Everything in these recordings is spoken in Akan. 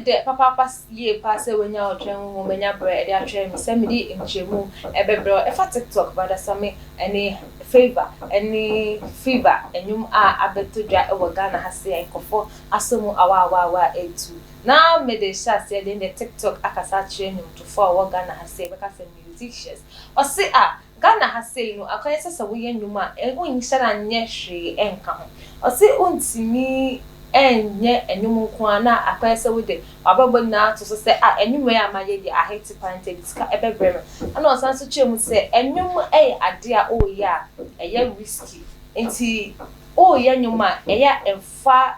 dɛ papaapa yie paa sɛ woanya ɔtwɛn honhom anya berɛ de atwɛn me sɛ mede nkyerɛmu bɛbrɛ wo ɛfa TikTok, Brother Sammy ne Favour ne Fever nnwom a abɛtɔ dwa wɔ Ghana ha sei a nkurɔfoɔ asɔ mu awaawaawa retu. Na mede rehyɛ aseɛ deɛ ɛnneɛ TikTok akasa akyerɛ nnwomtofoɔ a wɔwɔ Ghana ha sei, yɛbɛka sɛ musicians. Ɔse a Ghana ha sei no akɔyɛ sɛ sɛ woyɛ nnwom a wonhyɛ da nyɛ hwee nka ho. Ɔse wontumi nyɛ nnwom nko ara na akɔyɛ sɛ wode w'abrabɔ nyinaa ato so sɛ ah nnwom wei a mayɛ deɛ ahete paa nti ɛde sika bɛbrɛ me. Ɛna ɔsan nso kyerɛɛ mu sɛ nnwom yɛ adeɛ a woreyɛ a ɛyɛ risky nti woreyɛ nnwom a ɛyɛ a mfa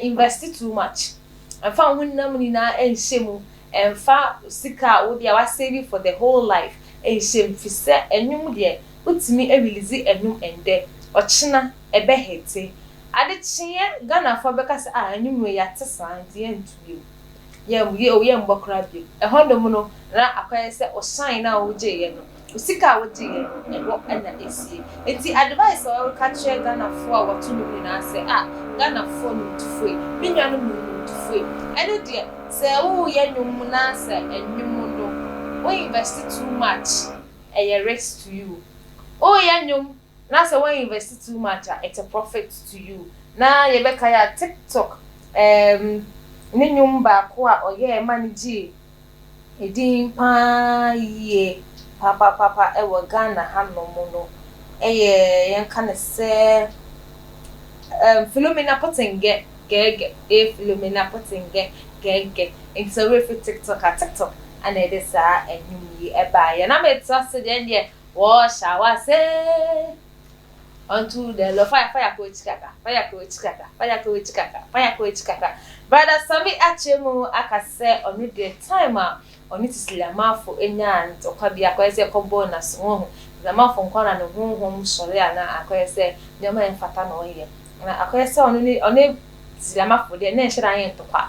invest too much, mfa wo honam nyinaa nhyɛ mu. Ɛmfa sika a wo deɛ wa save for the whole life nhyɛ mu fisɛ ɛnwom deɛ wotumi release ɛnwom ɛndɛ ɔkyena ɛbɛ hete ade kyeɛ Ghanafoɔ bɛka sɛ ah ɛnwom wei yɛate saa nti yɛnto bio yɛn yɛ yɛnbɔ koraa bio ɛhɔ nom no na akɔyɛ sɛ wo shine no a wogyeeɛ no wo sika a wogyeeɛ no ɛhɔ na ɛsie nti advice a wɔreka kyerɛ Ghanafoɔ a wɔto nwom nyinaa sɛ ah Ghanafoɔ nwomtofoɔ yi me nuanom nwomtofoɔ yi ɛno deɛ Sɛ wo yɛ nwom na sɛ nwom no wo invest too much ɛyɛ risk to you. Wo yɛ nwom na sɛ wo invest too much a it's a profit to you. Na yɛ bɛ kae a TikTok ɛɛm ne nwom baako a ɔyɛɛ ma no gyee edin paa yie papapapa ɛwɔ Ghana ha nom no ɛyɛ yɛnka no sɛ ɛɛm Philomena Potengɛ. Gɛɛgɛ ee Philomena Potengɛ gɛɛgɛ Nti sɛ werɛ fi TikTok a TikTok na ɛde saa nnwom yi baeɛ Na metoa so deɛ ɛndeɛ Wɔhyɛ w'ase Unto the Lord Fire fire kɔ akyi kakra Fire kɔ akyi kakra Fire kɔ akyi kakra Fire kɔ akyi kakra Brother Sammy akyerɛ mu aka sɛ ɔno deɛ time a ɔne Cecilia Marfo nyaa ntɔkwa bi akɔyɛ sɛ ɛkɔbɔɔ n'aso Woahu Cecilia Marfo nko ara na ne honhom sɔre a na akɔyɛ sɛ nneɛma a ɛmfata na ɔyɛ Na akɔyɛ sɛ ɔno ne ɔne Zilamafo deɛ na ɛnhyɛ da nyɛ ntɔkwa,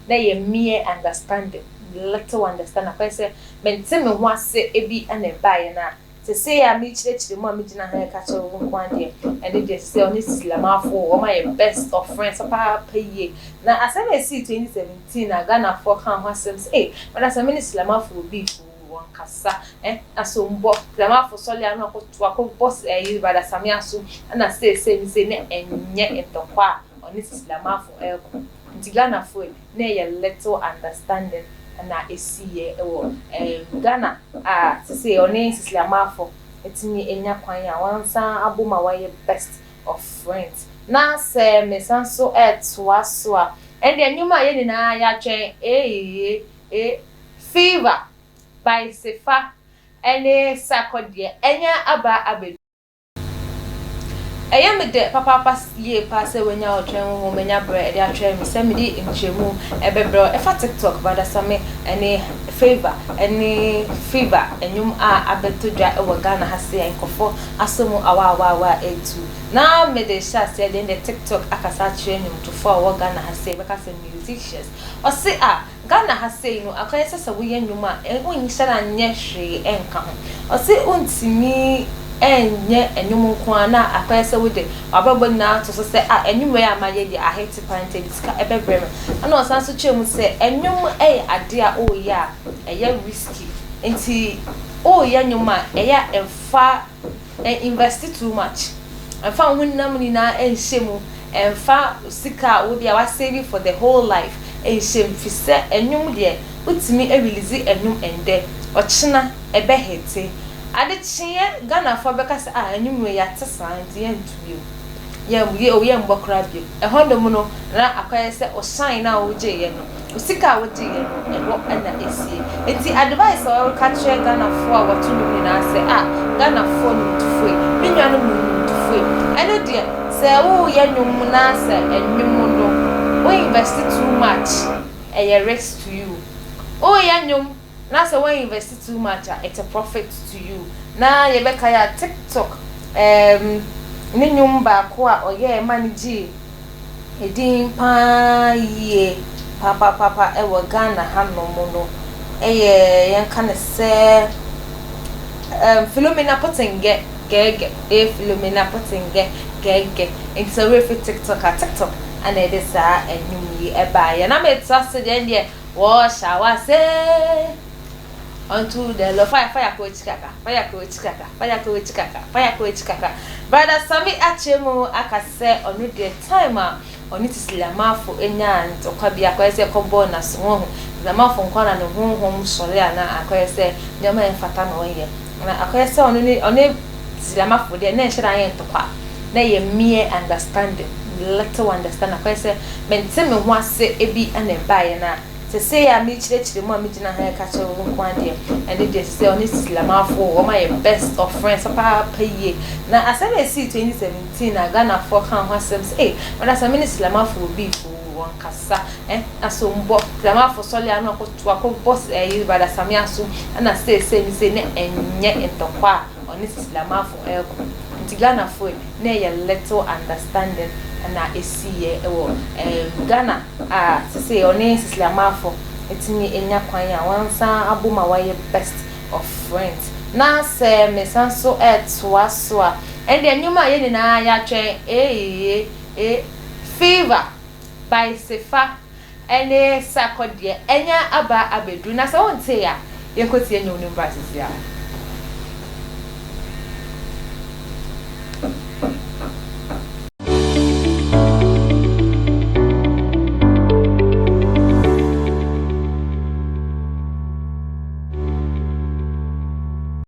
na ɛyɛ mere understanding, little understanding, akɔyɛ sɛ mente me ho ase bi na ɛbaeɛ na seesei a merekyerɛkyerɛ mu a megyina ha reka kyerɛ wo nko ara deɛ, ɛno deɛ seesei ɔne Zilamafo wɔn ayɛ best of friends papaapa yie. Na asɛm a ɛsii 2017 a Ghanafoɔ kaa ho asɛm sɛ ei, brother sɛ me ne Zilamafo wɔ beef oo, Wɔnkasa eh asombɔ Dramafo sɔle ano akɔto akɔbɔ ɛyi Brada Same aso ɛna seesei ne sei na ɛnyɛ ntɔkwa a ɔne Sisi Lamafo ɛɛko nti Ghanafo yi na ɛyɛ little understanding na ɛsiiɛ ɛwɔ ɛɛm Ghana a sesei ɔne Sisi Lamafo atumi anya kwan a wɔansan abom a wɔayɛ best of friends na sɛ mesan so ɛɛtoa so a ɛndeɛ nnwom a yɛn nyinaa yɛatwɛn eeii ee Fever by Sefa ne Sarkodie anya aba abɛdu. Ɛyɛ me dɛ papaapa yie paa sɛ woanya ɔtwɛn honhom anya berɛ de atwɛn me sɛ mede nkyerɛmu bɛbrɛ wo ɛfa TikTok, Brother Sammy ne Favour ne Fever nnwom a abɛtɔ dwa wɔ Ghana ha sei a nkurɔfoɔ asɔ mu awaawaawa retu. Na mede rehyɛ aseɛ deɛ ɛndeɛ TikTok akasa akyerɛ nnwomtofoɔ a wɔwɔ Ghana ha sei bɛka sɛ musicians. Ɔse ah Ghana ha sei no akɔyɛ sɛ sɛ woyɛ nnwom a wonhyɛ da nyɛ hwee nka ho. Ɔse wontumi nyɛ nnwom nko ara na akɔyɛ sɛ wode w'abrabɔ nyinaa ato so sɛ ah nnwom wei a mayɛ deɛ ahete paa nti ɛde sika bɛbrɛ me. Ɛna ɔsan nso kyerɛɛ mu sɛ nnwom yɛ adeɛ a woreyɛ a ɛyɛ risky nti woreyɛ nnwom a ɛyɛ a mfa invest too much, mfa wo honam nyinaa nhyɛ mu, mfa sika a wo deɛ wa save for the whole life nhyɛ mu fisɛ nnwom deɛ wotumi release nnwom ɛndɛ, ɔkyena ɛbɛ hete, ade kyeɛ Ghanafoɔ bɛka sɛ ah nnwom wei yɛate saa nti yɛnto bio. Yɛn yɛ o yɛnbɔ koraa bio. Ɛhɔ nom no na akɔyɛ sɛ wo shine no a wogyeeɛ no, wo sika a wogyeeɛ no, ɛhɔ na ɛsie. Nti advice a wɔreka kyerɛ Ghanafoɔ a wɔto nnwom nyinaa sɛ ah Ghanafoɔ nnwomtofoɔ yi, me nuanom nnwomtofoɔ yi, ɛno deɛ sɛ woreyɛ nnwom na sɛ nnwom no wo invest too much, ɛyɛ risk to you. Woreyɛ nnwom Na sɛ woan invest too much a it's a profit to you. Na yɛbɛkae a TikTok ɛɛm ne nnwom baako a ɔyɛɛ ma no gyee edin paa yie papapapa ɛwɔ Ghana ha nom no ɛyɛ yɛnka no sɛ ɛɛm Philomena Potengɛ gɛɛgɛ ee Philomena Potengɛ gɛɛgɛ. Nti sɛ worefiri TikTok a TikTok ɛna ɛde saa nnwom yi ɛbaeɛ. Na metoa so deɛ ɛndeɛ. What shall I say unto the Lord? Fire, fire, kɔ akyi kakra, fire, kɔ akyi kakra, fire, kɔ akyi kakra, fire, kɔ akyi kakra. Brother Sammy akyerɛ mu aka sɛ ɔno deɛ, time a ɔne Cecilia Marfo nyaa ntɔkwa bi, akɔyɛ sɛ ɛkɔbɔɔ n'aso ho ho Cecilia Marfo nkwa na ne honhom sɔre a, na akɔyɛ sɛ nneɛma yɛn fata na ɔnyɛ, na akɔyɛ sɛ ɔno ne ɔne Cecilia Marfo deɛ, na ɛnhyɛ da ayɛ ntɔkwa, na ɛyɛ mere understanding, little understanding, akɔyɛ sɛ mente me ho ase ebi ɛna ɛbaeɛ. Na sese a mekyerɛkyerɛ mu a megyina ha ɛka kyerɛ wo nko adeɛ, ɛne deɛ sɛ ɔne Cecilia Marfo wɔn ayɛ best of friends papaapa yie. Na asɛm a esi 2017 na Ghanafoɔ ka ho asɛm sɛ ee wɔn asɛm ne Cecilia Marfo wɔ beef wɔn kasa aso mbɔ Cecilia Marfo sɔle ano akɔto akɔbɔ ɛyi Brother Sammy aso, ɛna seesei ne sei ne ɛnyɛ ntɔkwa a ɔne Cecilia Marfo ɛɛko. Nti Ghanafoɔ yi, na ɛyɛ little understanding ɛna esiiɛ ɛwɔ Ghana a sese ɔne Cecilia Marfo etumi enya kwan a wɔnsan abom a wɔayɛ best of friends. Na sɛ mesan so ɛɛtoa so a, ɛndeɛ nnwom a yɛn nyinaa yɛatwɛn, ee ee Fever by Sefa ɛne Sarkodie, ɛnya aba abɛduru. Na sɛ wɔnte a, yɛnkɔtie nnwom no mbra sisi a.